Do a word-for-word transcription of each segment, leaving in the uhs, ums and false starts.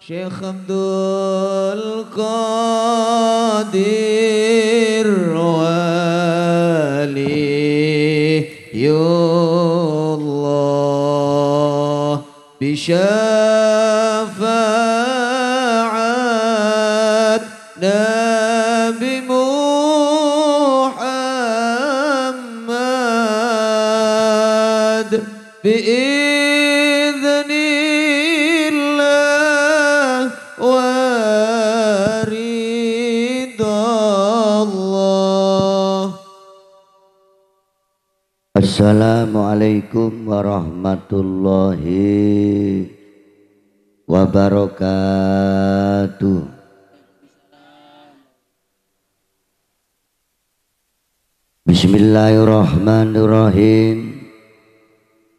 Syekh Abdul Qadir waliyullah, bi syafaat Nabi Muhammad, bi idznillah wa ridhallah. Assalamualaikum warahmatullahi wabarakatuh. Bismillahirrahmanirrahim.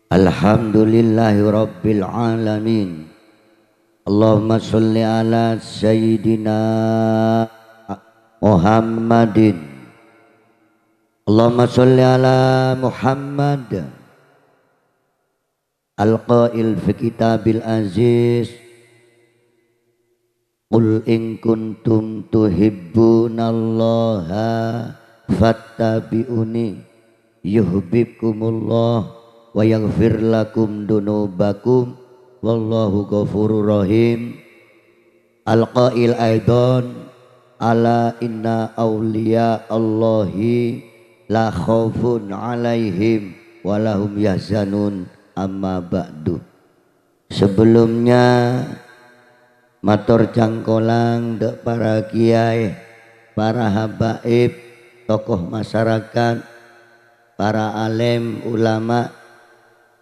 Alhamdulillahirabbil alamin. Allahumma sholli ala sayyidina Muhammadin. Allahumma sholli ala Muhammad. Al-qail fi kitabil aziz, "Qul in kuntum tuhibbunallaha fattabi'uni yuhibbukumullah wa yaghfir lakum dunubakum wallahu ghafurur rahim." Al-qail aidan, "Ala inna awliya Allahi la khaufun alaihim wa lahum yahzanun, amma ba'du." Sebelumnya, mator cangkolang dha' para kiai, para habaib, tokoh masyarakat, para alim, ulama,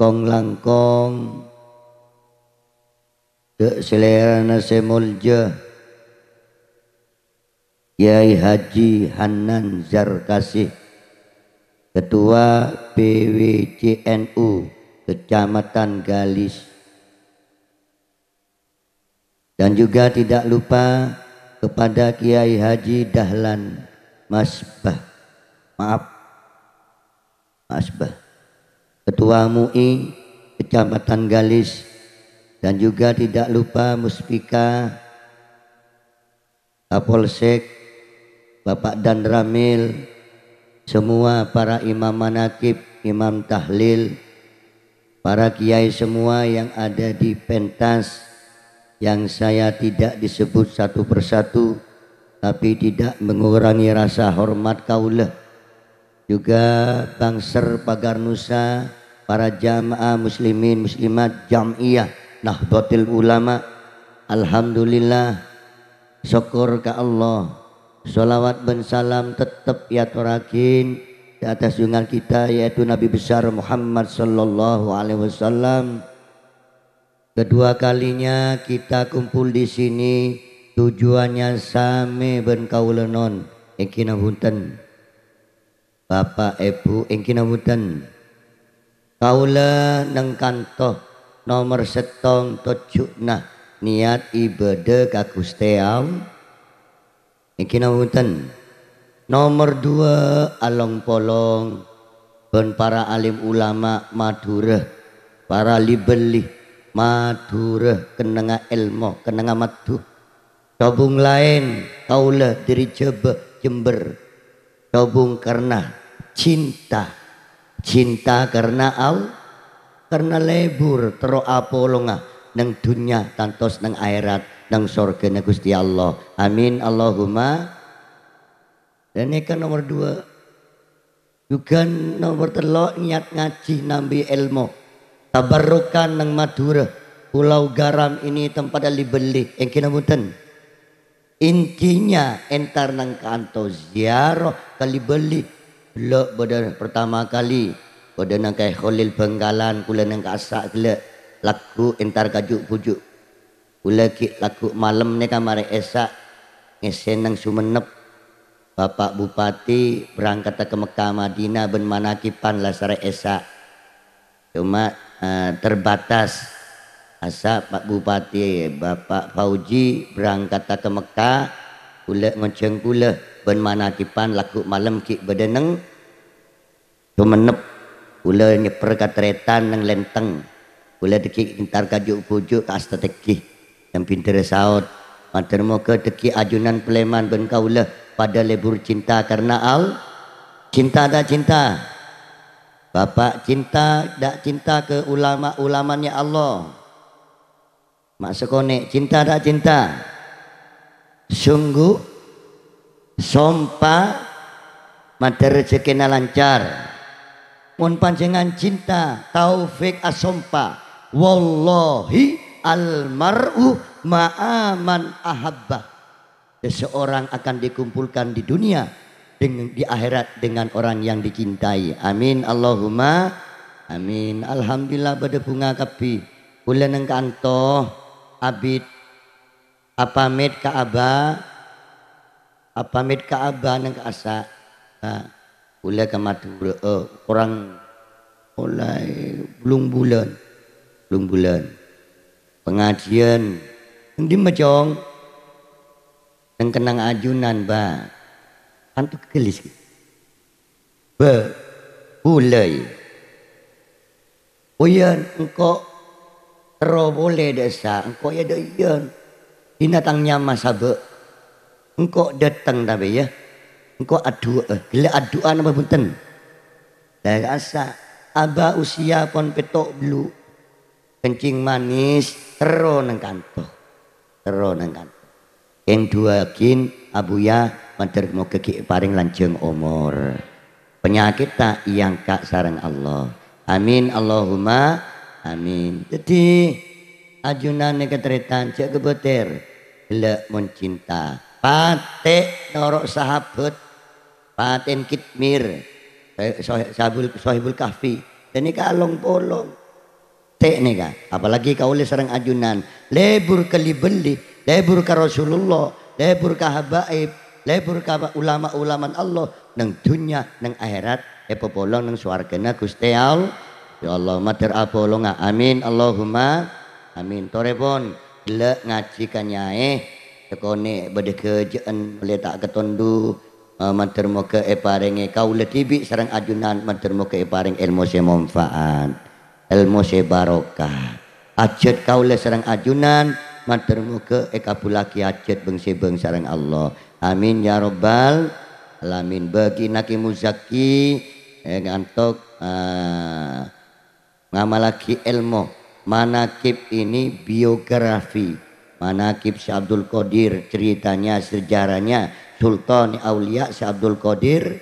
kong-langkong, dha' salèrana sè molja, Kiai Haji Hanan Zarkasih, Ketua P W C N U Kecamatan Galis. Dan juga tidak lupa kepada Kiai Haji Dahlan Masbah. Maaf. Masbah. Ketua M U I Kecamatan Galis. Dan juga tidak lupa Muspika, Kapolsek, Bapak Danramil, semua para imam manakib, imam tahlil, para kiai semua yang ada di pentas, yang saya tidak disebut satu persatu, tapi tidak mengurangi rasa hormat kaula. Juga Bangser Pagar Nusa, para jamaah muslimin muslimat Jam'iyah Nahdlatul Ulama. Alhamdulillah, sokkor ka Allah. Sholawat bân salam tettep èatorraghi è attas junjungan kita, yaitu Nabi besar Muhammad sallallahu alaihi wasallam. Kedua kalinya kita kumpul di sini, tujuannya same bân kaula non. Èngghi napa bhunten? Bapa', Èbhu, èngghi napa bhunten? Kaula neng kanto nomer sèttong tojjhuna niyat ibâdâ ka Ghustè Allah. Èngghi napa bhunten? Nomer duwâ', along-polong bân para alim ulama Madhurâ, para li-bâlli Madhurâ kennengnga èlmo, kennengnga maddhu. Cobung laèn, kaula dhâri Jhâbâ, Jember. Cobung karna cinta. Cinta karna Al-, karna lebur terro apolonga neng dhunnya kantos neng aherat, neng sorghâna Ghustè Allah. Amin, Allahumma. Dan nèka nomer duwâ'. Jhughân nomer tello', niyat ngajhi nambi èlmo. Tabarrukan neng Madhurâ, Pulau Garam ini tempat li-bâlli. Èngghi napa bhunten? Intinya, entar neng kanto ziarah ka li-bâlli. Ghellâ' bâdâ pertama kali, bâdâ neng Kè Kholil Bhângkalan, kaulâ neng ka'assa' ghellâ', lagghu' entar ka ju'-bhuju'. Kaulâ ghi' lagghu' malem nèka marè Isya', ngèssèn neng Sumenep. Bapa' Bupati berangkata ka Mekkah Madinah bân manakiban lasarè Isya'. Coma, eh, terbatas. Asa Pak Bupati, Bapak Fauji berangkata ka Mekkah, kaulâ ngojhâng kaulâ bân manakiban lagghu' malem ghi' bâdâ neng Sumenep. Kaulâ nyèpper ka Trètan neng Lenteng. Kaulâ dâgghi' entar ka ju'-bhuju' ka Astateghi. Yang pinter saot, mator moga dhâggi' ajunan palèman bân kaulâ padâ lebur cinta karena Al-, cinta ta' cinta? Bapak cinta ta' cinta ke ulama-ulamanya Allah? Ma' sakonè', cinta ta' cinta? Sungguh, sompa, mator rejhekkèna lancar. Mon panjhennengngan cinta, Taufik asompa, "Wallahi almar'u ma'a man ahabba." Seseorang akan dikumpulkan di dunia deng-, di akhirat dengan orang yang dicintai. Amin, Allahumma amin. Alhamdulillah, bâdâ bhunga kabbhi. Kaulâ neng kanto, abit, apamèt ka Aba, apamèt ka Aba neng ka'assa'. Nah, kaulâ ka Madhurâ, eh, korang molaè bâllung bulân. Bâllung bulân. Pangajiân. Neng dimma, Cong? Neng kennang ajunan, Ba. Kanto ghellis. Bâ, bulâi. Oyan, engko' terro polè dâ' essa', engko' ya dâ' iyân. Dinah tang nyama sabâ'. Engko' dâteng tapè ya. Engko' adu'a, ghellâ' adu'a napa bhunten? Dâ' essa', Aba usia pon pètto' bâllu'. Kencing manis, terro neng kanto. Terro neng kanto. Keng duwâghin, Abuya, mator moga ghi' èparèng lanjhâng omor. Panyakètta èangka' sareng Allah. Amin, Allahumma amin. Dhâddhi, ajunan nèka tarètan, jhâ' kabâtèr. Ghellâ' mon cinta. Patè' noro' sahabat. Patèn Kitmir. Soh-, Sohibul, Sohibul Kahfi. Ghânèka long-polong. Tè' nèka, apalagi kaulâ sareng ajunan, lebur ka Li-Bâli, lebur ka Rasulullah, lebur ka habaib, lebur ka ulama-ulama Allah, neng dhunnya, neng akhèrat, èpapolong neng sowarghâna Ghustè Allah. Ya Allah, mator apolonga. Amin, Allahumma amin. Torèpon, ghellâ' ngajhi ka nyaè, sakonè' bâdâ ghâjâ'ân, molaè ta' katondu, eh, mator moga èparèngè kaulâ dhibi' sareng ajunan, mator moga èparèng èlmo sè manfaat. Èlmo sè barokah. Hajhât kaulâ sareng ajunan, mator moga èkabhullaghi hajhât bâng-sèbâng sareng Allah. Amin ya rabbal alamin. Bâgina Ki Muzaki, eh, ngantok, ah, ngamallaghi èlmo. Manaqib ini biografi. Manaqib Syekh Abdul Qadir, ceritanya, sejarahnya Sultan Aulia Syekh Abdul Qadir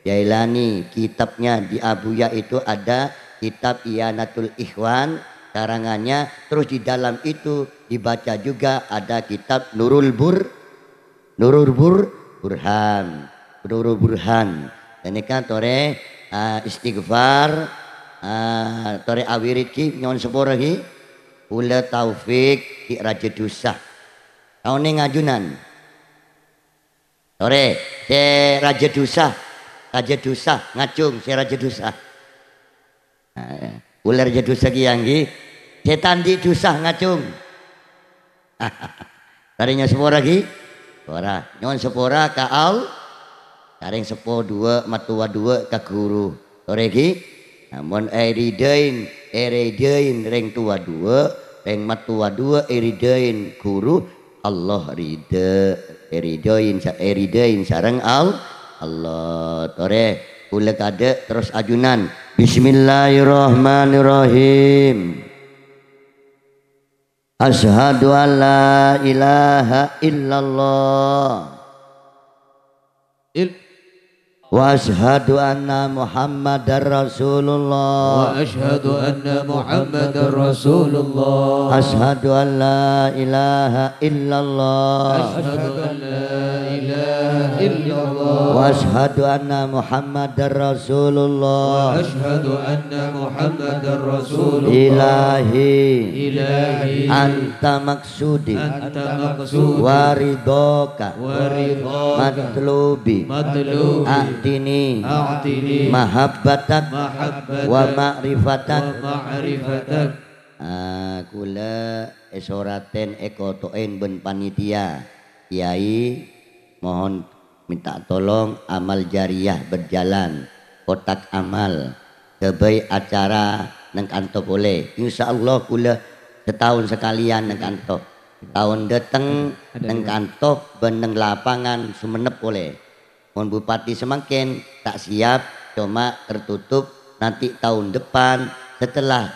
Jailani, kitabnya di Abuya itu ada kitab I'anatul Ikhwan, karangannya, terus di dalam itu dibaca juga ada kitab Nurul Bur-, Nurul Bur-, Burhan. Nurul Burhan. Ghânèka torè, ah, istighfar, ah, torè awirid ghi, nyo'on sapora ghi. Kaulâ Taufik ghi' rajâ dhusa. Kaonèng ajunan. Torè, sè rajâ dhusa, rajâ dhusa, ngacung, sè rajâ dhusa. Nah, ya. Kaulâ rajâ dhusa kèya, ngghi. Sè ta' andi' dhusa, ngacung. Tarèng nyo'on sapora, ghi? Sapora. Nyo'on sapora ka All-, tarèng seppo duwâ', mattowa duwâ' ka ghuru. Torè, ghi? Namong èridhâi, èridhâi rèng towa duwâ', rèng mattowa duwâ' èridhâi ghuru, Allah ridha, èridhâi sa-, èridhâi sareng Al-, Allah. Torè, kaulâ kaadâ' terros ajunan. Bismillahirrahmanirrahim. Asyhadu an la ilaha illallah. Il- Wa asyhadu anna Muhammadar Rasulullah. وأشهد أن محمدا رسول الله. Asyhadu an la ilaha illallah. أشهد أن لا إله إلا الله. Wa asyhadu anna Muhammadar Rasulullah. وأشهد أن محمدا رسول الله. Ilahi. إلهي. Anta maksudi. أنت مقصودي. Wa ridhaka. ورضاك. Matlubi. مطلوبي. A'tini. أعطني. Mahabbatak. محبتك. Wa ma'rifatak. ومعرفتك. Ah, kaulâ èsoratèn, èkoto'èn bân panitia. Kyai, mohon minta tolong amal jariyah berjalan, kotak amal, ghâbây acara neng kanto polè. Insyaallah kaulâ sataon sakalèyan neng kanto. Taon dâteng neng kanto bân neng lapangan Sumenep polè. Mon bupati samangkèn ta' siap, coma tertutup, nanti tahun depan setelah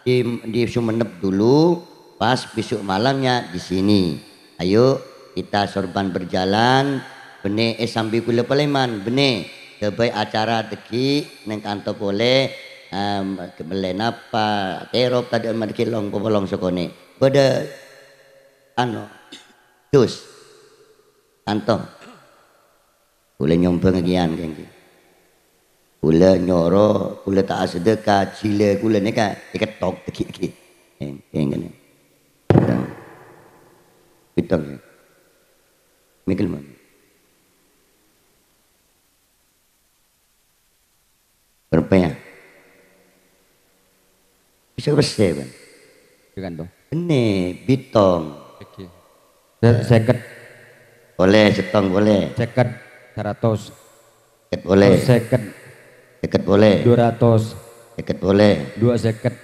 di, di Sumenep dulu, pas besok malamnya di sini. Ayo, kita sorban berjalan, bânnè, eh, sambi kulâ palèman, bânnè, ghâbây acara dâggi' neng kanto polè, em, mellè napa, terop tadâ' madâggi' long-popolong sakonè'. Bâdâ, ano, dus, kanto. Kulâ nyombhâng kèyan, kèngkè. Kulâ nyoro, kulâ ta' asadhâka, jhilâ kulâ nèka èkettok dâggi', ghi. Kèng-, kèngkè. Bidhâng. Bidhâng, ya. Mikir, Bang. Berapa, ya? Bisa pèssè, Bang. Bukan, Bang. Bânnè, bitong. Oke. Se-, sèket. Polè, sèttong polè. Sèket, saratos. Sèket polè. Sèket. Sèket polè. Dua ratos. Sèket polè. Dua sèket.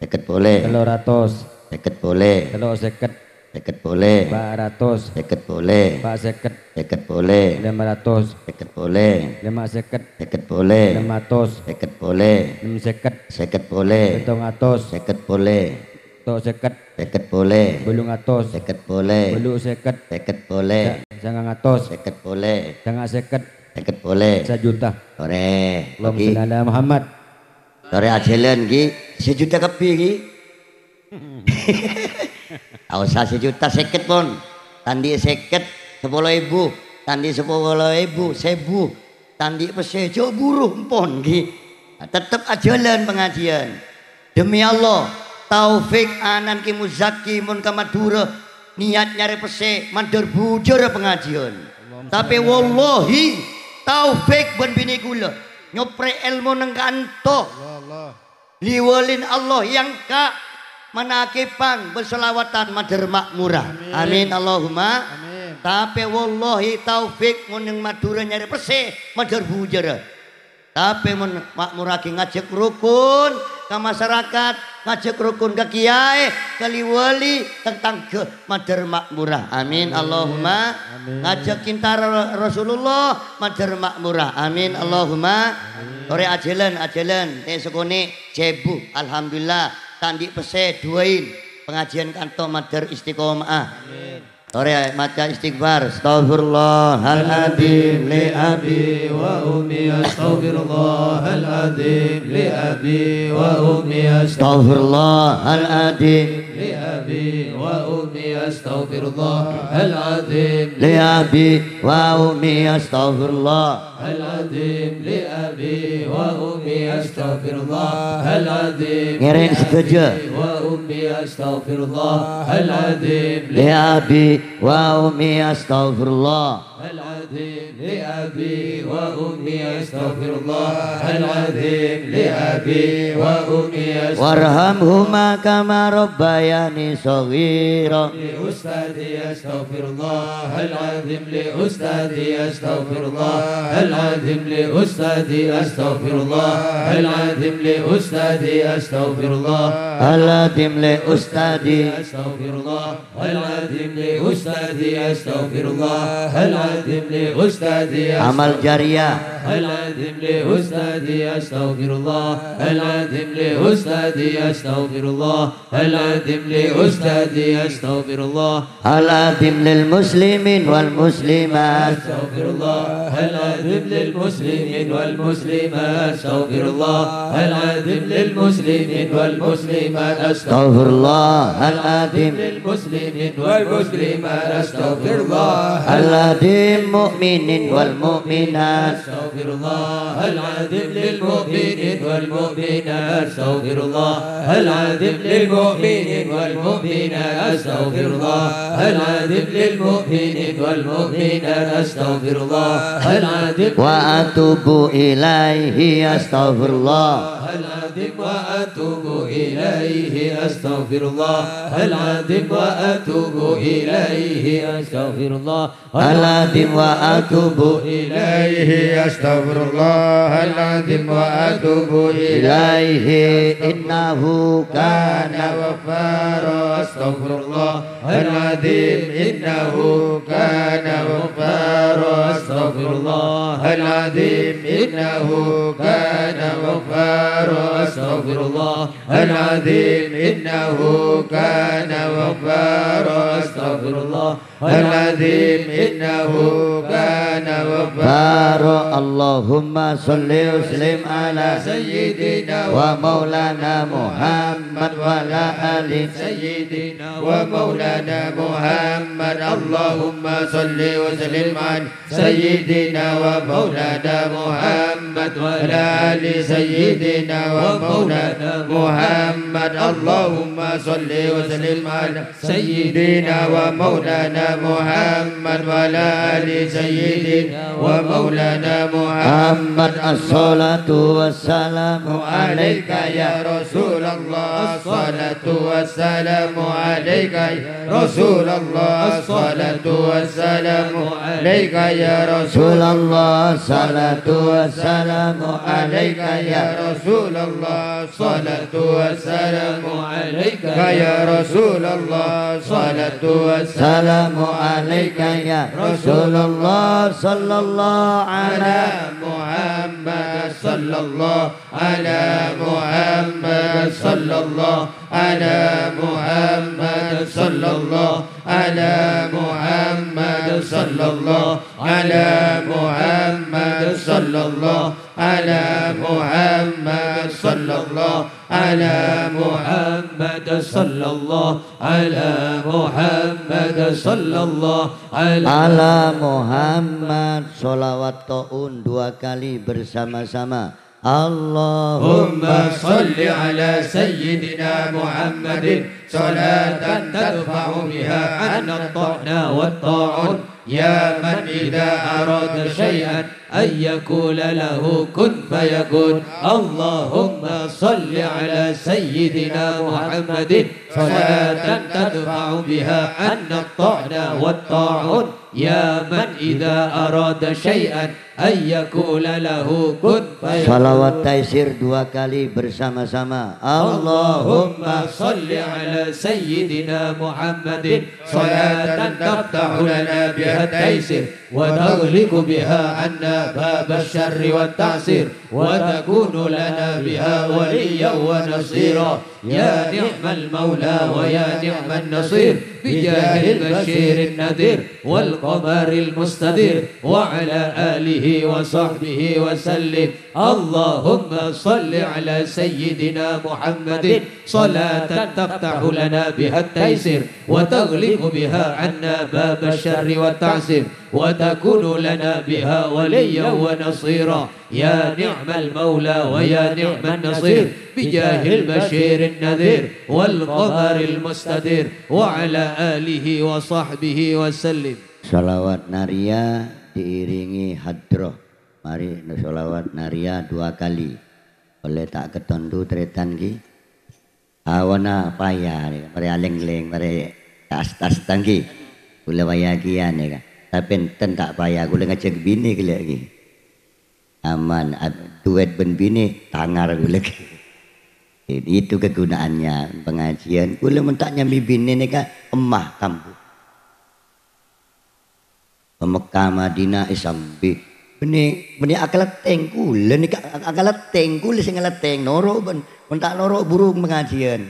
Sèket polè. Tello ratos. Sèket polè. Tello sèket. Sèket polè. Pa' ratos. Sèket polè. Pa' sèket. Sèket polè. Lèma ratos. Sèket polè. Lèma sèket. Sèket polè. Lèma atos. Sèket polè. Nem sèket. Sèket polè. Pèttong atos. Sèket polè. Pètto sèket. Sèket polè. Bâllung atos. Sèket polè. Bâllu' sèket. Sèket polè. Sa-, sangang atos. Sèket polè. Sanga' sèket. Sèket polè. Sajuta. Torè. Allahumma sholli ala Muhammad. Torè ajhâlân, ghi. Sajuta kabbhi, ghi. Ta' osa sajuta, sèket, pon. Ta' andi' sèket, sapolo èbu. Ta' andi' sapolo èbu, sèbu. Ta' andi' pèssè, jhâ' buru, empon, ghi. Nah, tettep ajhâlân pangajiân. Demi Allah, Taufik anan Ki Muzaki mon ka Madhurâ, niat nyarè pèssè, mandhâr bujârâ pangajiân. Tapè wallahi, Taufik bân binè kulâ nyoprè èlmo neng kanto. Allah, Allah. Li-wâlin Allah èyangka' manakèpan bân shalawatan mandhâr ma'murah. Amin. Amin, Allahumma. Amin. Tapè wallahi Taufik mon neng Madhurâ nyarè pèssè mandhâr bujârâ. Tapè mon ma'murraghi ngajhâk rokon ka masarakat, ngajhâk rokon ka kiyaè, ka li-wâli, tatangghâ, mandhâr ma'murah. Amin, Allahumma. Amin. Ngajhâk cinta Ra-, Rasulullah, mandhâr ma'murah. Amin, Allahumma. Amin. Torè ajhâlân, ajhâlân. Tè' sakonè' sèbu. Alhamdulillah. Ta' andi' pèssè, du'ain. Pangajiân kanto mandhâr istiqomah. Amin. Torè maca istighfar. Astaghfirullahaladzim li abi wa ummi, astaghfirullahaladzim li abi wa ummi, astaghfirullahaladzim li abi wa ummi, astaghfirullahaladzim li abi wa ummi, astaghfirullah. العظيم لأبي وأمي، أستغفر الله العظيم. Ngèrèng sadhâjâ. لأبي وأمي، أستغفر الله العظيم. لأبي وأمي، أستغفر الله العظيم. لأبي وأمي، أستغفر الله العظيم. لأبي وأمي، أستغفر وارحمهما كما ربياني صغيرا. لأستاذي، أستغفر الله العظيم لأستاذي، أستغفر الله العظيم لأستاذي، أستغفر الله العظيم لأستاذي، أستغفر الله العظيم لأستاذي، أستغفر الله العظيم لأستاذي، أستغفر الله العظيم لأستاذي، Amal jariyah. العظيم لأستاذي، أستغفر الله العظيم لأستاذي، أستغفر الله العظيم لأستاذي، أستغفر الله العظيم للمسلمين والمسلمات. أستغفر الله العظيم للمسلمين والمسلمات. أستغفر الله العظيم للمسلمين والمسلمات. أستغفر الله العظيم للمسلمين والمسلمات. أستغفر الله العظيم مؤمنين والمؤمنات. أستغفر الله العظيم للمؤمنين والمؤمنات. أستغفر الله العظيم للمؤمنين والمؤمنات. أستغفر الله العظيم للمؤمنين والمؤمنات. أستغفر الله العظيم وأتوب إليه. أستغفر الله العظيم وأتوب إليه، أستغفر الله العظيم وأتوب إليه، أستغفر الله العظيم وأتوب إليه، أستغفر الله العظيم وأتوب إليه، إنه كان غفارا، أستغفر الله العظيم إنه كان غفارا، أستغفر الله العظيم إنه كان غفارا، أستغفر الله العظيم إنه كان غفارا، أستغفر الله العظيم إنه كان غفارا. اللهم صل وسلم على سيدنا ومولانا محمد وعلى آل سيدنا ومولانا محمد. اللهم صل وسلم على سيدنا ومولانا محمد وعلى آل سيدنا ومولانا محمد. اللهم صل وسلم على سيدنا ومولانا محمد وعلى آل سيدنا ومولانا محمد. الصلاة والسلام عليك يا رسول الله، الصلاة والسلام عليك يا رسول الله، الصلاة والسلام عليك يا رسول الله، الصلاة والسلام عليك يا رسول الله، الصلاة والسلام عليك يا رسول الله، الصلاة والسلام عليك يا رسول الله، صلى الله على محمد، صلى الله على محمد، صلى الله على محمد، صلى الله على محمد، صلى الله على محمد، صلى الله على محمد، صلى الله على محمد، صلى الله على محمد، صلى الله على على محمد. Sholawat ta'un dua kali bersama-sama. اللهم اللهم صل على سيدنا محمد صلاة تدفع بها عنا الطعن والطاعون، يا من إذا أراد شيئا أن يقول له كن فيكون. اللهم صل على سيدنا محمد صلاة تدفع بها عنا الطعن والطاعون، يا من إذا أراد شيئا أن يقول له كن فيكون. Sholawat Taisir dua kali bersama-sama. اللهم صل على سيدنا محمد صلاة تفتح لنا بها التيسير وتغلق بها عنا باب الشر والتعسير وتكون لنا بها وليا ونصيرا. يا نعم المولى ويا نعم النصير، بجاه البشير النذير والقمر المستدير وعلى آله وصحبه وسلم. اللهم صل على سيدنا محمد صلاة تفتح لنا بها التيسير وتغلق بها عنا باب الشر والتعسير وتكون لنا بها وليا ونصيرا. يا نعم المولى ويا نعم النصير، بجاه البشير النذير والقمر المستدير وعلى آله وصحبه وسلم. Sholawat Nariyah diiringi hadroh. Mari sholawat Nariyah dua kali. Olle ta' kettondu taretan ghi. Awana paya, marè alènglèng, marè tas-tas tanggi. Kaulâ paya kèya nèka. Tapè enten ta' paya, kaulâ ngajhâk binè ghellâ' ghi. Aman, ab-, duet bân binè, tangar kaulâ ghi. Jadi, itu kegunaannya pengajian. Kaulâ mon ta' nyambi binè nèka, emmah kambuh. Ka Mekkah Madinah èsambi. Bânnè, bânnè akalettèng, kaulâ nèka ak-, akalettèng, kaulâ sè ngalettèng, noro' bân, mon ta' noro' buru pangajiân.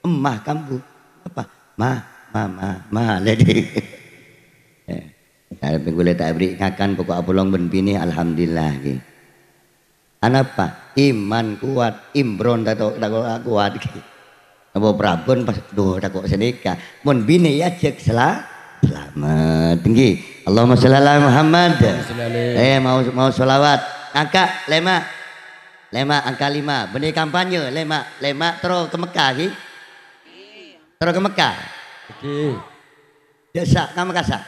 Emmah kambuh. Apa? Ma, ma, ma, ma, lè, dhi. Eh, arep kaulâ ta' èberri' ngakan, pokok apolong bân binè, alhamdulillah, ghi. Anapa? Iman kuat, Imron tako', tako' kuat. Apa prabon pas, duh, tako' sanèka. Mon binè èajhâk sela-, selamet. Ngghi. Allahumma sholli ala Muhammad. Allahumma sholli alaihi. Eh, mau, mau sholawat. Angka lèma'. Lèma', angka lima. Bânnè kampanye, lèma', lèma' terro ka Mekkah, ghi? Terro ka Mekkah. Ghi. Desa, ka Mekkah, sa.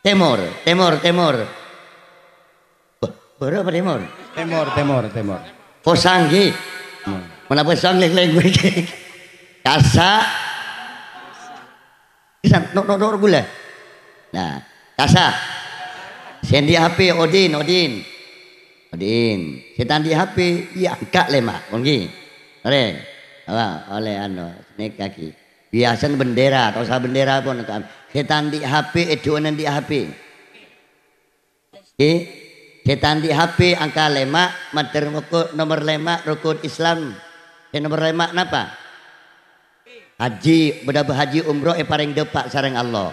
Tèmor, tèmor, tèmor. Wah, Bârâ' apa tèmor? Tèmor, tèmor, tèmor. Posang, ghi. Hmm. Mon apa song lèng-lèng ghulâ, ghi. Kasa'. Pisan, no', no', no', ghulâ. Nah, kasa'. Sè andi' H P, Odin, Odin. Odin. Sè ta' andi' H P, iyâ, angka' lèma', mon ghi. Orèng. Apa, ollè anu, nèka ghi. Biyasana bendera, ta' osa bendera pon, kan. Sè ta' andi' H P, è dhu'una andi' H P. Ghi, sè ta' andi' H P angka lèma', mandhâr moko nomor lèma' rukun Islam. Sè nomor lèma' napa? Haji, bâdâ bâ haji umroh èparèng dâpa' sareng Allah.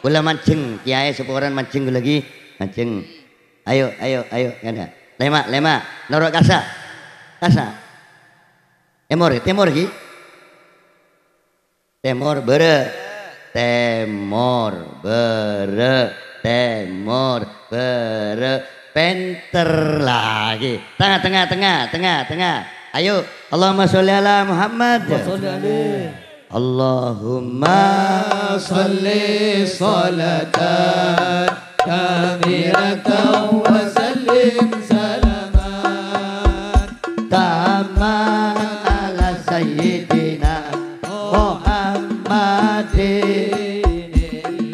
Ghulâ manjheng, kèyaè saporana manjheng ghulâ ghi, manjheng. Ayo, ayo, ayo, ngana. Lèma', lèma', noro' kasa'. Kasa'. Tèmor, tèmor ghi. Tèmor bârâ', tèmor bârâ', tèmor bârâ'. Pènter lagi. Tengnga, tengnga, tengnga, tengnga, tengnga. Ayo, Allahumma sholli ala Muhammad. Wa sallim. Allahumma sholli sholatan kamilatan wa sallim salaman tamman ala sayyidina Muhammadin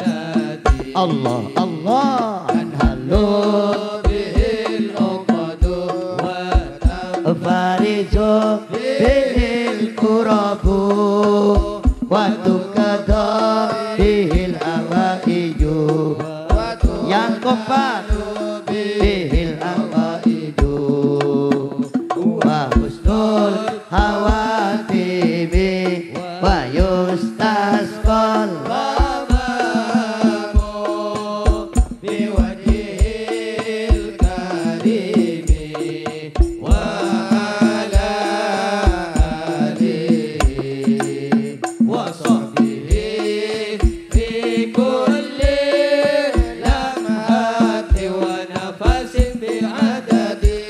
alladzi Allah, Allah. Tanhallu bihil uqadu wa tanfariju bihil kurabu wa tuqada bihil hawaiju. Yang keempat, bihil hawaiju. Wa husnul khawatimi wa yustasqal ghamamu biwajhihil karimi wa ala alihi wa sahbihi fi kulli lamhatin wa nafasin bi adadi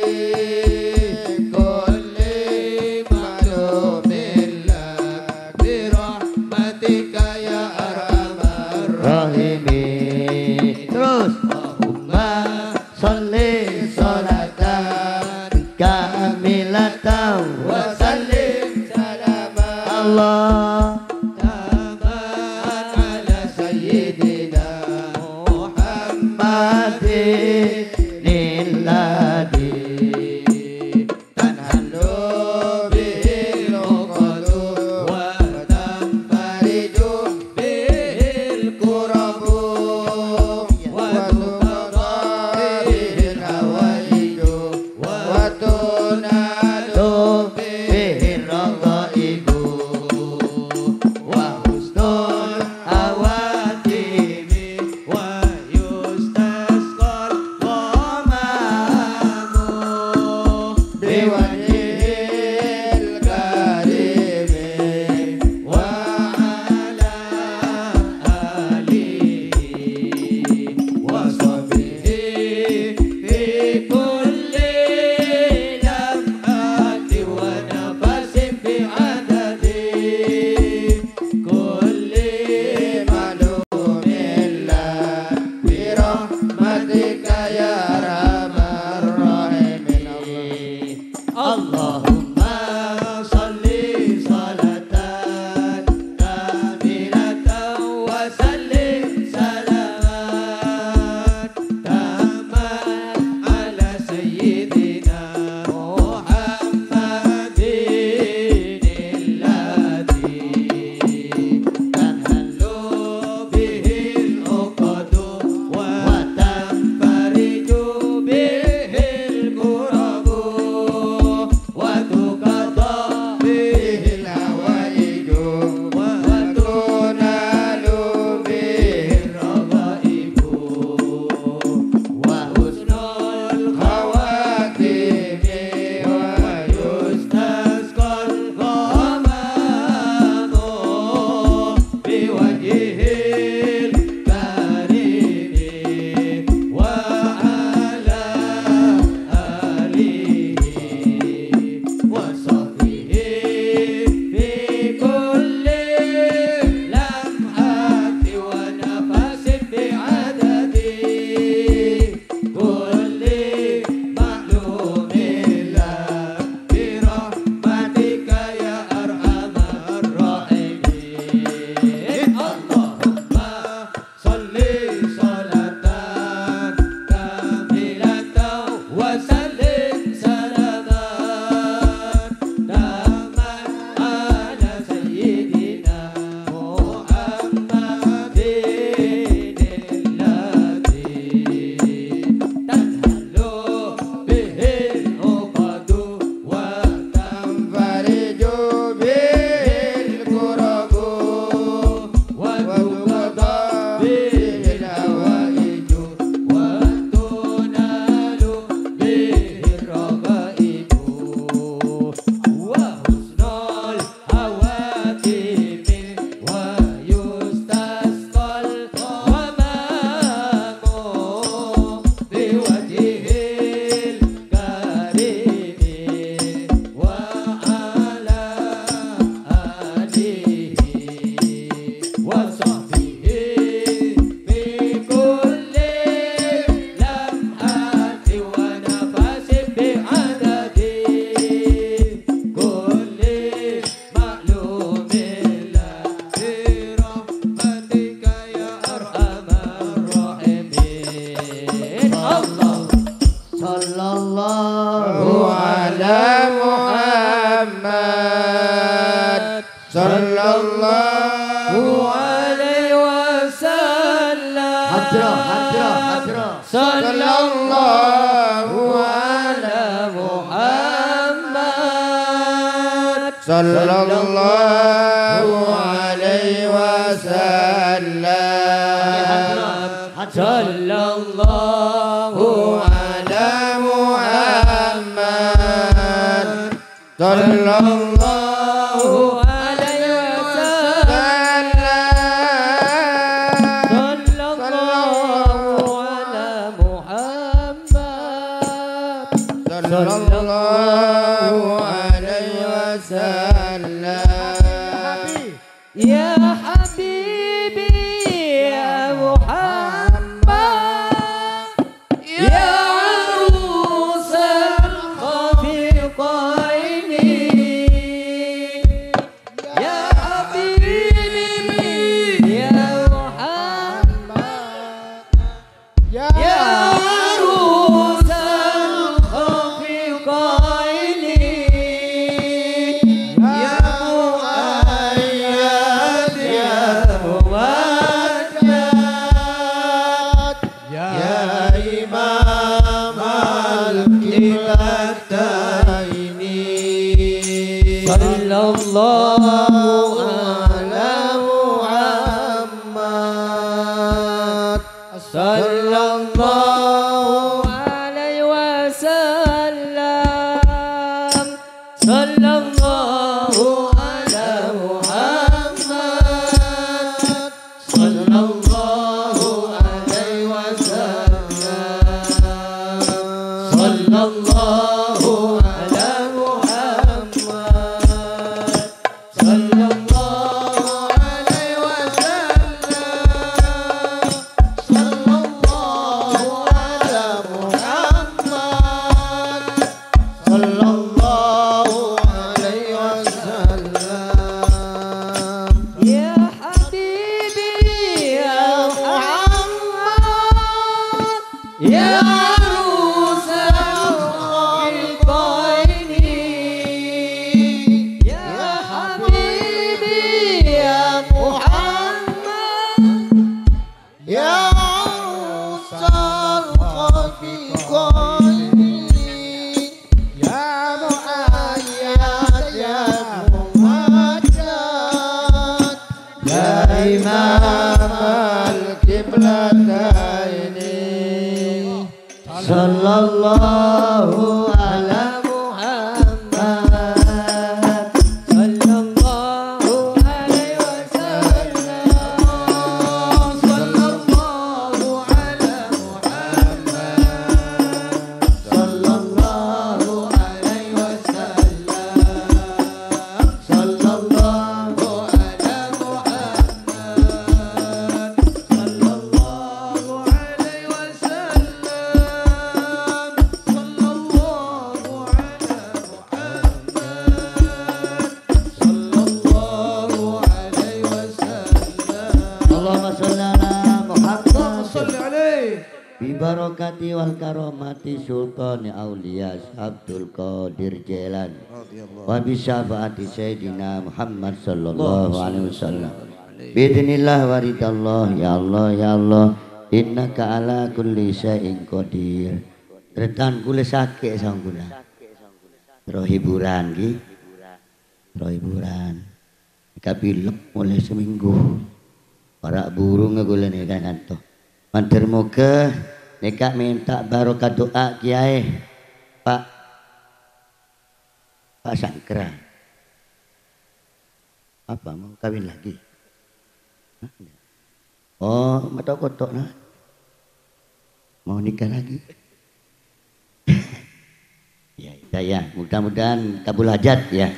kulli ma'lumin lak bi rahmatika ya arhamar rahimin. Terus. Allahumma sholli sholatan kamilatan wa sallim salaman Allah tamman ala sayyidina Muhammadin alladzi tanhallu bihil uqadu wa tanfariju bihil kurabu wa tuqada bihil hawaiju wa tunalu bihir raghaibu. Sallallahu alaihi wasallam. Hadrah, hadrah, hadrah. Sallallahu ala Muhammad. Sallallahu alaihi wasallam. Sallallahu ala Muhammad. Sallallahu alaihi wasallam. Sallallahu ala Muhammad. Sallallahu alaihi wasallam. Ya habibi, ya Muhammad. Ya arusal khafiqaini. Ya habibi, ya Muhammad. Ya arusal khafiqaini. Ya muayyad, ya muwahhad. Ya Imam al-Qiblataini. Sallallahu ala Muhammad. Sallallahu alaihi wasallam. Sallallahu ala Muhammad. Sallallahu alaihi wasallam. Sallallahu ala Muhammad. Sallallahu alaihi wasallam. Sallallahu ala Muhammad. Sallallahu alaihi wasallam. Ya habibi, ya Muhammad. Ya arusal khafiqaini. Ya habibi, ya Muhammad. Ya arusal khafiqaini. Ya muayyad, ya muwahhad. Ya Imam al-Qiblataini. Sallallahu ala Muhammad. Sallallahu alaihi wasallam. Sallallahu ala Muhammad. Sallallahu alaihi wasallam. Sallallahu ala Muhammad. Sallallahu alaihi wasallam. Sallallahu ala Muhammad. Sallallahu alaihi wasallam. Allahumma shalli ala Muhammad. Allahumma shalli alaihi. Bi barakati wal karomati Sultani Auliya Abdul Qadir Jailani. Radhiyallahu. Wa bi syafaati Sayyidina Muhammad sallallahu alaihi wasallam. Bi idznillah wa ridallah, ya Allah, ya Allah, innaka ala kulli syai'in qadir. Retan kula sakè' sangguna. Terro hiburan, ghi. Terro hiburan. Kapilep molaè seminggu. Para' burung kula nèka nganto. Mandhâr moghâ nèka mènta barokah du'a Kèyaè, Pak, Pak Sangkra. Apa, mau kawin lagi? Hah? Enggak. Oh, mato-koto, nah. Mau nikah lagi? Ya, ya, ya. Mudah-mudahan kabul hajat, ya.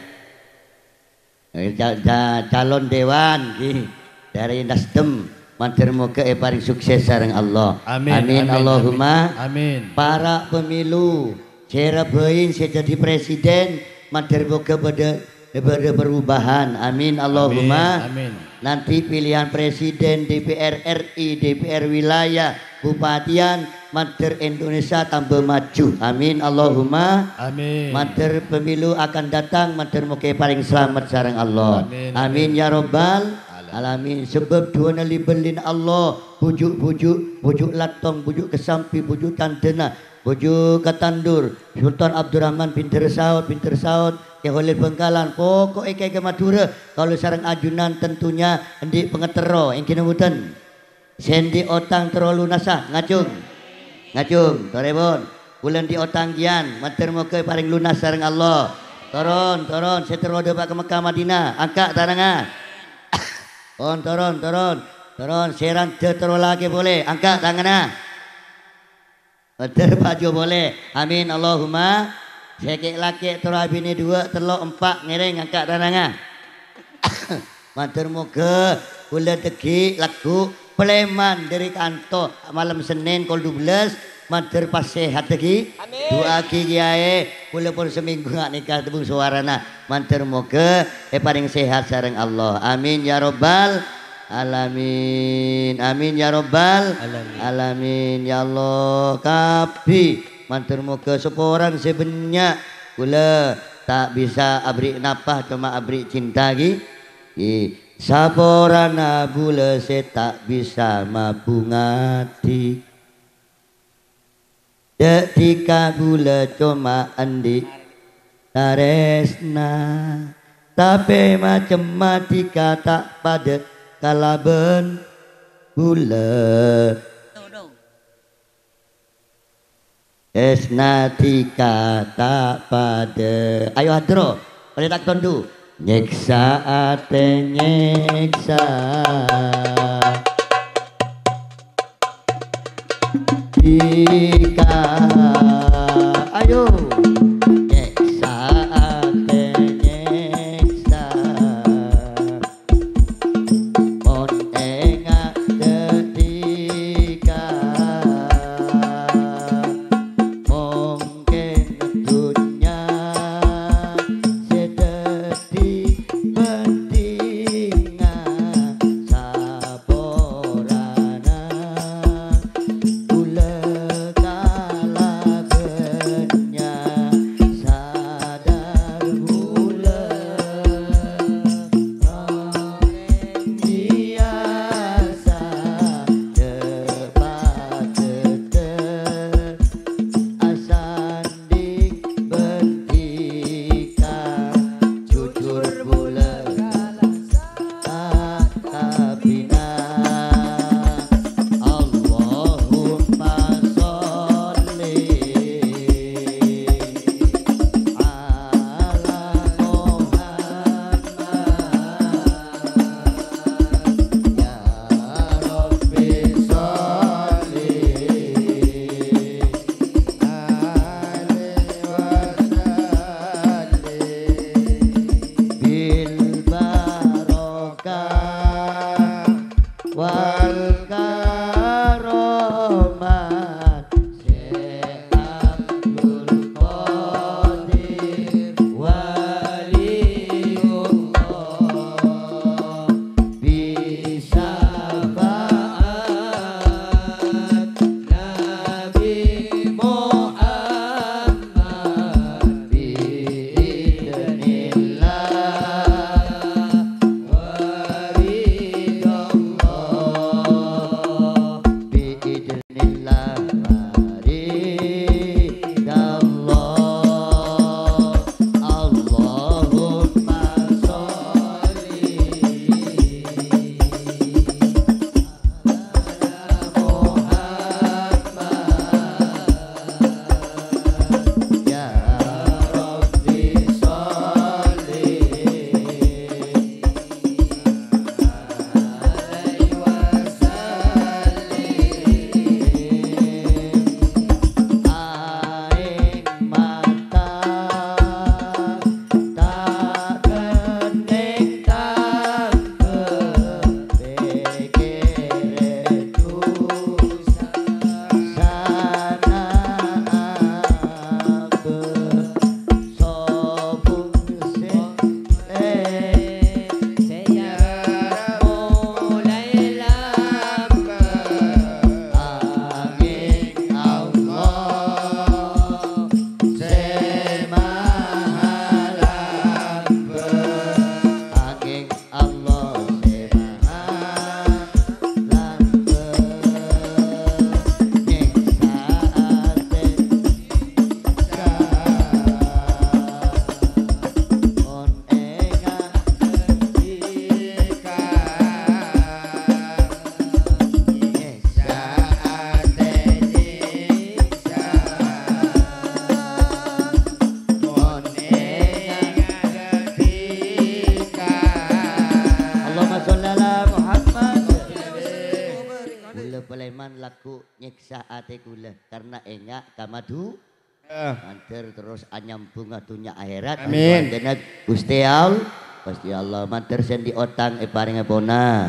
Eh, ca-, ca-, calon dewan, ghi, dari Nasdem, mandhâr moghâ èparèng sukses sareng Allah. Amin, amin, amin, Allahumma. Amin. Para pemilu, sè rabbhâin sè dhâddhi presiden, mandhâr moghâ padâ Bâdâ perubahan. Amin, Allahumma. Amin, amin. Nanti pilihan presiden, D P R R I, D P R wilayah, bupatian, mandhâr Indonesia tambah maju. Amin, Allahumma. Amin. Mandhâr pemilu akan datang, mandhâr mogâ èparèng salamet sareng Allah. Amin, amin. Amin, ya rabbal alamin. Alamin. Sabâb du'âna li-bellina Allah, bhuju'-bhuju', bhuju' lattong, bhuju' kasambi, bhuju' tandhâna, bhuju' katandur, Sultan Abdurrahman bhender saot, bhender saot, Kè Holil Bhângkalan, poko'è kèya Madhurâ, kaulâ sareng ajunan tentunya andi' pangaterro, èngghi napa bhunten? Sè andi' otang terro lunasa, ngajhung. Ngajhung, torè pon. Kaulâ andi' otang kèyan, mandhâr mogâ èparèng lunas sareng Allah. Toron, toron, sè terro dâpa' ka Mekkah Madinah, angka' tanangnga. Pon, toron, toron, toron, sè randhâ terro lakè polè, angka' tanganna. Mandhâr paju polè. Amin, Allahumma. Sè kè'-lakè' terro abinè duwâ', tello', empa', ngèrèng angka' tanangnga. Mandhâr mogâ kaulâ dhâggi' lagghu' palèman dâri kanto malem Sennèn kol dua belas, mandhâr pas sehat dhâggi'. Amin. Du'aaghi kèyaè, kaulâ pon samènggu nga' nèka tembung sowarana. Mandhâr mogâ èparèng sehat sareng Allah. Amin ya rabbal alamin. Amin ya rabbal alamin. Alamin. Ya Allah, kabbhi mandhâr mogâ saporana sè bânnya'. Kaulâ ta' bisa aberri' napa, coma aberri' cinta, ghi. Ghi. Saporana bulâ sè ta' bisa mabhungadi. Dâddhi ka bulâ coma andi' tarèsna, tapè macemma dhika ta' padâ kalabân bulâ. Tresna dhika ta' padâ. Ayo adro, olè ta' tondu. Nyèksa atè nyèksa dhika. Ayo. Nyèksa atè nyèksa. Mon enga' dhâddhi ka, mungkin dhunnya sè dhâddhi bhândhingnga saporana. Bulâ kalabânnya sadar bulâ orèng biyasa, dâpa' dâteng asan Andi' bhândhi ka jujur bulâ ta' kabinah. Allahumma sholli ala Muhammad. Ya Rabbi sholli alaihi wasallim bil barokah wal karomah. Syekh Abdul Qadir Waliullah, bi syafaat Nabi Muhammad, bi idznillah wa ridhallah. Ala Muhammad. Kaulâ palèman lagghu' nyèksa atè kaulâ karna enga' ka madhu. Mandhâr terros anyambhung ka dhunnya akhèrat. Amin. Ghustè Allah, Ghustè Allah, mandhâr sè andi' otang èparèngè pona,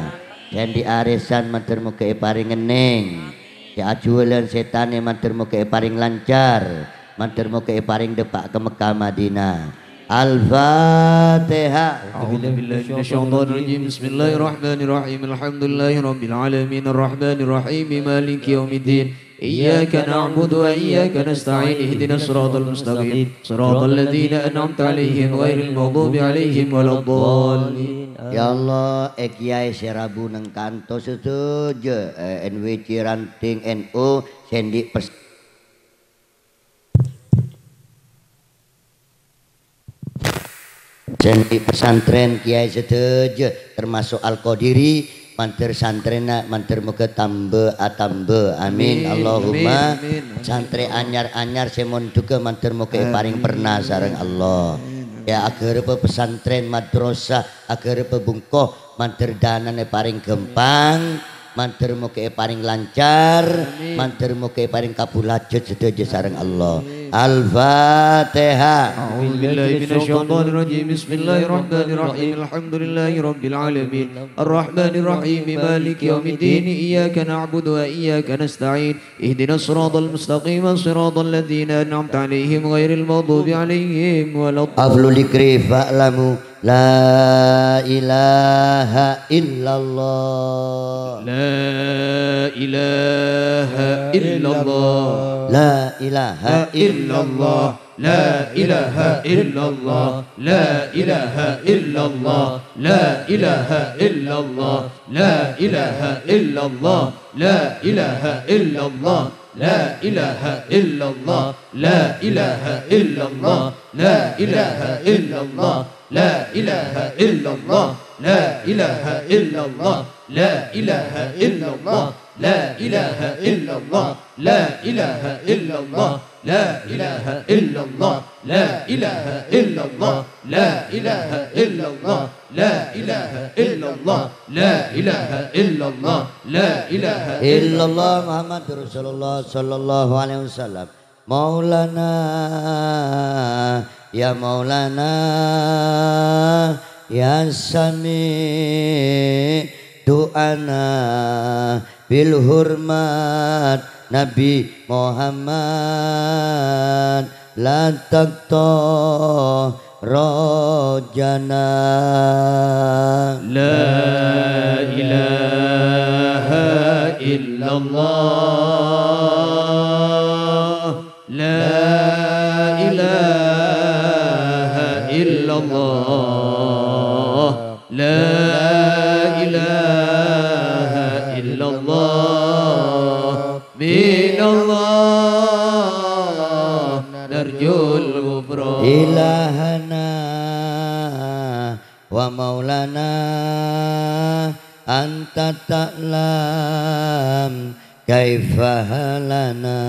sè andi' arèsan mandhâr mogâ èparèngè nèng, sè ajhuwâlân sè tanè mandhâr mogâ èparèng lancar, mandhâr mogâ èparèng dâpa' ka Mekkah Madinah. Al-Fatihah. أعوذ بالله من الشيطان الرجيم. بسم الله الرحمن الرحيم. الحمد لله رب العالمين. الرحمن الرحيم. مالك يوم الدين. إياك نعبد وإياك نستعين. اهدنا الصراط المستقيم. صراط الذين أنعمت عليهم غير المغضوب عليهم ولا الضالين. Ya Allah, è kèyaè sè rabu neng kanto sadhâjâ, è N W C ranting N U, sè andi' pes-, Jhân è pesantren kèyaè sadhâjâ, termasuk Al-Qadiri, mandhâr santrèna, mandhâr mogâ tamba atamba. Amin. Amin. Allahumma. Amin. Amin. Santrè anyar-anyar sè mondhughâ mandhâr mogâ èparèng perna sareng Allah. Amin. Ya, aghârâppa pesantren, madrasah, aghârâppa bungko, mandhâr dânan èparèng ghâmpang, mandhâr mogâ èparèng lancar, amin, mandhâr mogâ èparèng kabulâjhât sadhâjâ sareng Allah. Amin. Al-Fatihah. أعوذ بالله من الشيطان الرجيم. بسم الله الرحمن الرحيم. الحمد لله رب العالمين. الرحمن الرحيم. مالك يوم الدين. إياك نعبد وإياك نستعين. اهدنا الصراط المستقيم. صراط الذين أنعمت عليهم غير المغضوب عليهم ولا الضالين. Ahlu dzikri fa'lamu. La ilaha illallah. لا إله إلا الله. La ilaha illallah. لا إله إلا الله. لا إله إلا الله. لا إله إلا الله. لا إله إلا الله. لا إله إلا الله. لا إله إلا الله. لا إله إلا الله. لا إله إلا الله. لا إله إلا الله. لا إله إلا الله. لا إله إلا الله. لا إله إلا الله. لا إله إلا الله. لا إله إلا الله. لا إله إلا الله. لا إله إلا الله. لا إله إلا الله. لا إله إلا الله. لا إله إلا الله. Illallah Muhammadur Rasulullah sallallahu alaihi wasallam. Maulana, ya Maulana, ya Sami' du'ana bil hurmat Nabi Muhammad la taqta rajana. لا إله إلا الله. لا إله إلا الله. لا إله إلا الله. من الله نرجو الغفران. إلهنا ومولانا أنت تعلم كيف حالنا.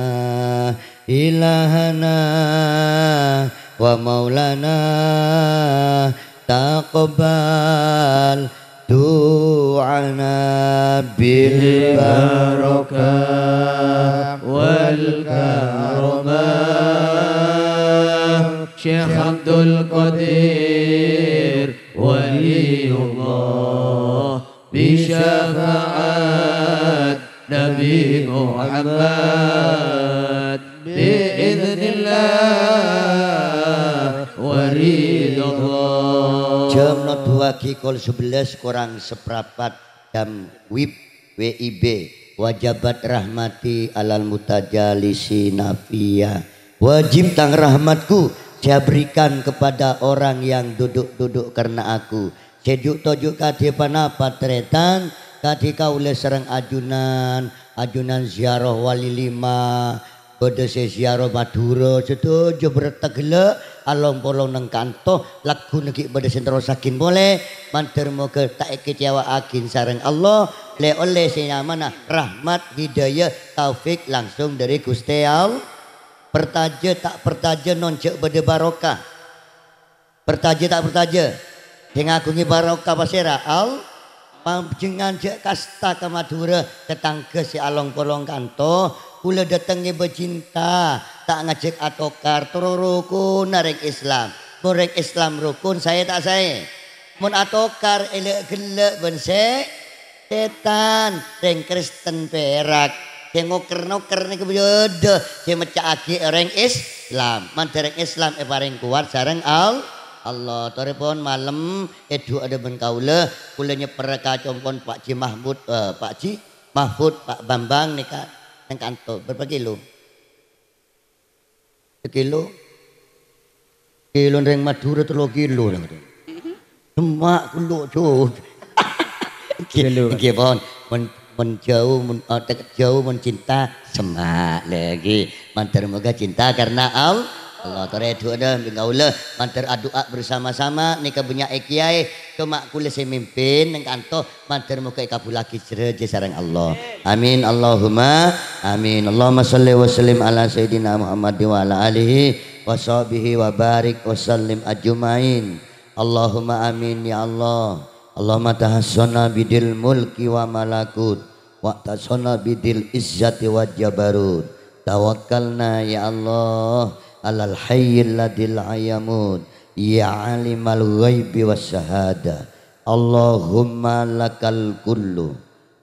إلهنا ومولانا تقبل دعانا بالبركة والكرامة. Syekh Abdul Qadir Waliullah, bi syafaat Nabi Muhammad, bi idznillah wa ridhallah. Jam nodhuwagi kol sebelas korang seprapat jam wib, W I B, wajabat rahmati alal mutajalisi nafia. Wajib tang rahmatku saya berikan kepada orang yang duduk-duduk karena aku. Sè ju'-toju' kadhi panapa, tarètan, kadhi kaulâ sareng ajunan, ajunan ziarah Wali Lima, bâdâ sè ziarah Madhurâ, sadhâjâ berretta ghellâ', along-polong neng kanto, lagghuna ghi' bâdâ sè nerrossaghin polè, mandhâr mogâ ta' èkecewa'aghin sareng Allah, lè-ollè sè nyamana rahmat, hidayah, taufik langsung dâri Ghustè Allah. Parcajâ ta' parcajâ, non jhâ' bâdâ barokah. Parcajâ ta' parcajâ? Sè ngaghungè barokah pasèra? Al-, Panjhennengngan jhâ' kasta ka Madhurâ, tatangghâ sè along-polong kanto, kaulâ dâteng ngèbâ cinta, ta' ngajhâk atokar, terro rokonna rèng Islam. Mon rèng Islam rokon, saè ta' saè? Mon atokar, èlè'-ghellâ' bân sè-, sètan, rèng Kristen pèrak. Sè ngoker-noker nèko bâdâ, sè mecca'aghi orèng Islam. Mandhâr rèng Islam èparèng kowat sareng Al-, Allah. Torèpon malem, èdu'â bân kaulâ, kaulâ nyèpper ka compo'na Pak Ji Mahmud, eh, Pak Ji Mahfud, Pak Bambang nèka neng kanto. Berapa kilo? Sekilo? Kilo rèng Madhurâ tello kilo. Semma' kullu, Cuk. Kilo. Nggih, pon. Mon, mon jhâu, mon, eh, deket jhâu, mon cinta, semma' lagi. Mandhâr moghâ cinta karena Al-, Allah. Torè du'â bân kaulâ, mandhâr adu'a bersama-sama, nèka bânnya'è kiyaè, coma kaulâ sè mimpin neng kanto, mandhâr moghâ èkabhullaghi sadhâjâ sareng Allah. Amin, Allahumma amin. Allahumma shalli wa sallim ala Sayyidina Muhammad wa ala alihi wa sahbihi wa barik wa sallim ajmain. Allahumma amin ya Allah. Allahumma tahassana bidil mulki wa malakut, wa tasana bidil izzati wa jabarut. Tawakkalna ya Allah alal hayyil ladzi la yamut, ya alimal ghaibi was syahadah. Allahumma lakal kullu,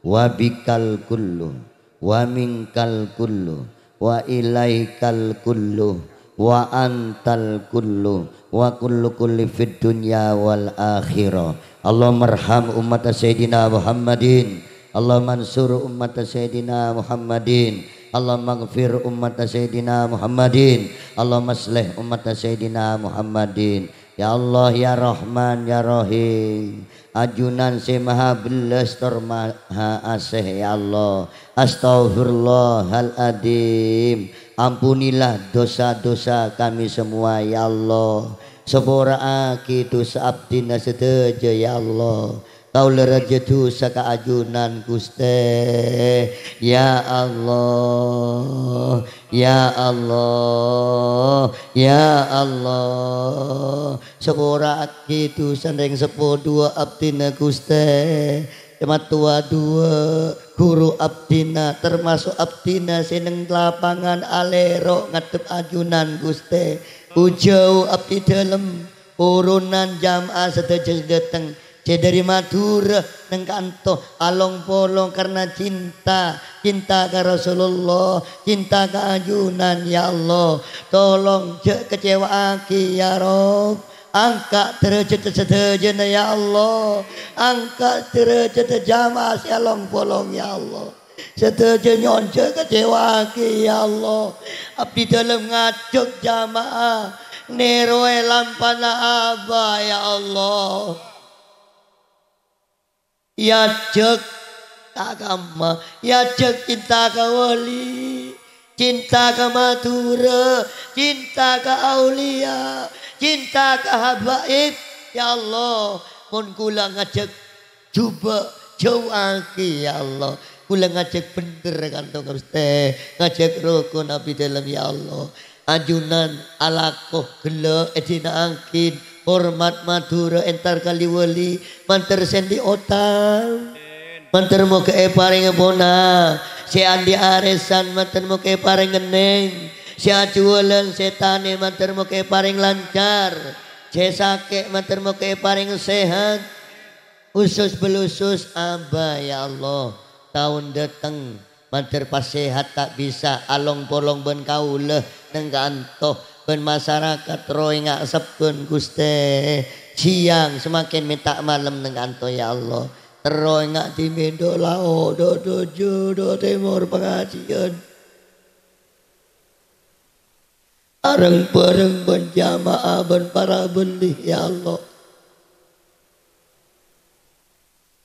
wa bikal kullu, wa minkal kullu, wa ilaikal kullu, wa antal kullu, wa kullu kulli fid dunya wal akhirah. Allahummarham ummata Sayyidina Muhammadin. Allahummansur ummata Sayyidina Muhammadin. Allahummaghfir ummata Sayyidina Muhammadin. Allahummaslih ummata Sayyidina Muhammadin. Ya Allah, ya Rahman, ya Rahim. Ajunan sè maha bellas tor maha asè, ya Allah. Astaghfirullahaladzim. Ampunilah dosa-dosa kami semua, ya Allah. Sapora'aghi dosa abdhina sadhâjâ, ya Allah. Kaulâ rajâ dusa ka ajunan, Ghustè. Ya Allah, ya Allah, ya Allah. Sapora'aghi dusana rèng seppo duwâ' abdhina, Ghustè. Mattowa duwâ', ghuru abdhina, termaso' abdhina sè neng lapangan alèro' ngaddhep ajunan, Ghustè. Ojhâo abdhi dhâlem, oronan jamaah sadhâjâ sè dâteng. Sè dhâri Madhurâ neng kanto along-polong karna cinta, cinta ka Rasulullah, cinta ka ajunan, ya Allah. Tolong jhâ' kacèwa'aghi, ya Rabb. Angka' dârâjhâddhâ sadhâjâna, ya Allah. Angka' dârâjhâddhâ jamaah sè along-polong, ya Allah. Sadhâjâ nyo'on jhâ' kacèwa'aghi, ya Allah. Abdhi dhâlem ngajhâk jamaah nèrowè lampana Aba, ya Allah. Èajhâk ta' kamma, èajhâk cinta ka wali, cinta ka Madhurâ, cinta ka auliya, cinta ka habaib. Ya Allah, mon kaulâ ngajhâk jhubâ', jhâuwâghi, ya Allah. Kaulâ ngajhâk bhendher kantong Ghustè, ngajhâk rokon abdhi dhâlem, ya Allah. Ajunan alako ghellâ' èdina'aghi, hormat Madhurâ entar ka li-wali, mandhâr sè andi' otang, mandhâr moghâ èparèngè pona, sè andi' arèsan, mandhâr moghâ èparèng ngennèng, sè ajhuwâlân, sè tanè, mandhâr moghâ èparèng lancar, sè sakè', mandhâr moghâ èparèng sehat. Usus belusus Aba, ya Allah, taon dâteng, mandhâr pas sehat ta' bisa along-polong bân kaulâ neng kanto bân masarakat rowa enga' sebbhân, Ghustè. Siyang semakin mènta malem neng kanto, ya Allah. Terro enga' dhimèn dâ' lao', dâ' toju', dâ' tèmor pangajiân. Areng-bhâreng bân jamaah bân para bâli, ya Allah.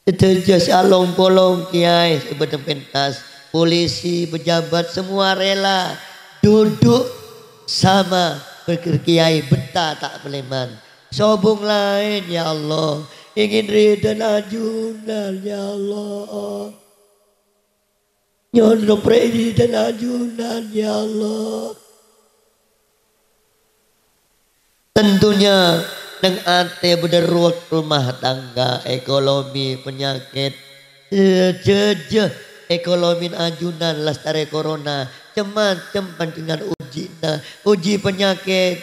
Sadhâjâ sè along-polong, kiyaè sè bâdhân pentas, polisi, pejabat, semua rela duduk sama, berkir kiyaè betta ta' palèman. Sobung laèn, ya Allah, ingin ridhâna ajunan, ya Allah. Nyo'on roprè' ridhâna ajunan, ya Allah. Tentunya Neng atè bâdâ ruwet rumah tangga, ekonomi, penyakit. Jâjâ, ekonomi ajunan lastarè corona. Cem-macem panjhennengan ujina. Uji penyakit.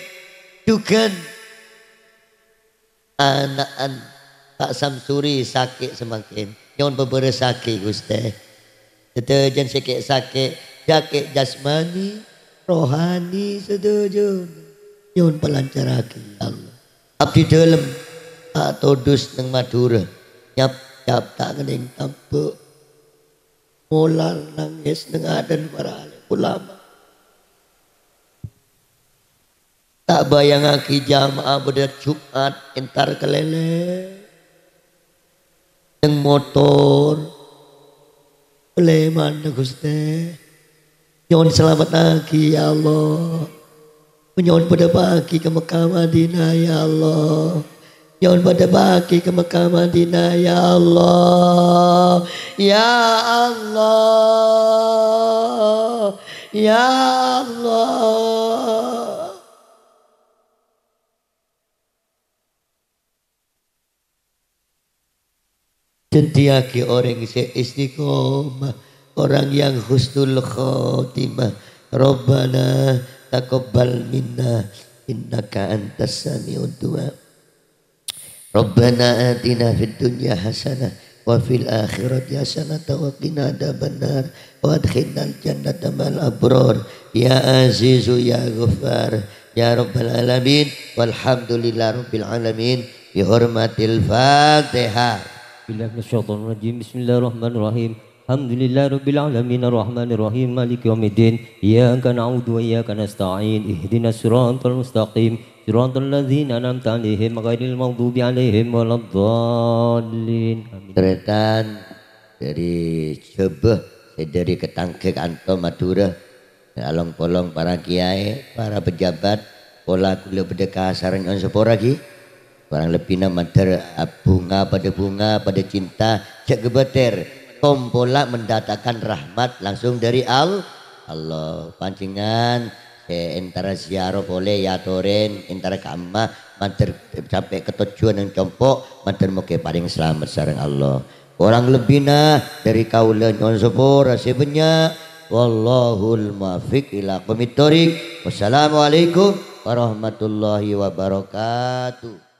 Jhughân ana'an Pa' Samsuri sakè' samangkèn. Nyo'on pabârâsaghi, Ghustè. Sadhâjâna sè kè-, sakè', sakè' jasmani, rohani, sadhâjâna. Nyo'on palancarraghi, ya Allah. Abdhi dhâlem, atodus neng Madhurâ. Nyap-nyap ta' kennèng tambâ'. Molar nangès neng adâ'na para alim ulama. Ta' bâjângaghi jamaah bâdâ Jum'at entar kalèlèng. Neng motor. Lèmanna, Ghustè. Nyo'on salamettaghi, ya Allah. Nyo'on padâpa'aghi ka Mekkah Madinah, ya Allah. Nyo'on padâpa'aghi ka Mekkah Madinah, ya Allah. Ya Allah. Ya Allah. Dhâddhiyâghi orèng sè istiqomah, orang yang husnul khotimah. Rabbana taqabbal minna innaka antas sami'ud du'a. Rabbana atina fid dunya hasanah wa fil akhirati hasanah wa qina adzabannar wa adkhilnal jannata ma'al abrar. Ya Azizu ya Ghaffar ya Rabbal alamin. Walhamdulillah Rabbil alamin. Bi hurmatil Fatihah. Bismillahirrahmanirrahim. Bismillahirrahmanirrahim. Alhamdulillahirabbil alamin, arrahmanirrahim, maliki yaumiddin. Iyyaka na'budu wa iyyaka nasta'in. Ihdinas siratal mustaqim. Siratal ladzina an'amta 'alaihim ghairil maghdubi 'alaihim waladdallin. Amin. Tarètan dâri Jhâbâ, sè dâri Ketangga kanto Madhurâ. Along-polong para kiyaè, para pejabat, pola kaulâ bâdâ kasarra nyo'on sapora, ghi. Korang lebbina mandhâr, ah, bhunga padâ bhunga, padâ cinta, jhâ' ghâbâtèr. Kompola mendatangkan rahmat langsung dâri Al-, Allah. Panjhennengan sè entara ziarah polè, èyatorè, entara ka Emma, mandhâr sampè' ka tojjhuwân neng compo', mandhâr mogâ parèng salamet sareng Allah. Korang lebbina dâri kaulâ nyo'on sapora sè bânnya'. Wallahul muwaffiq ila aqwamit thoriq. Wassalamualaikum warahmatullahi wabarakatuh.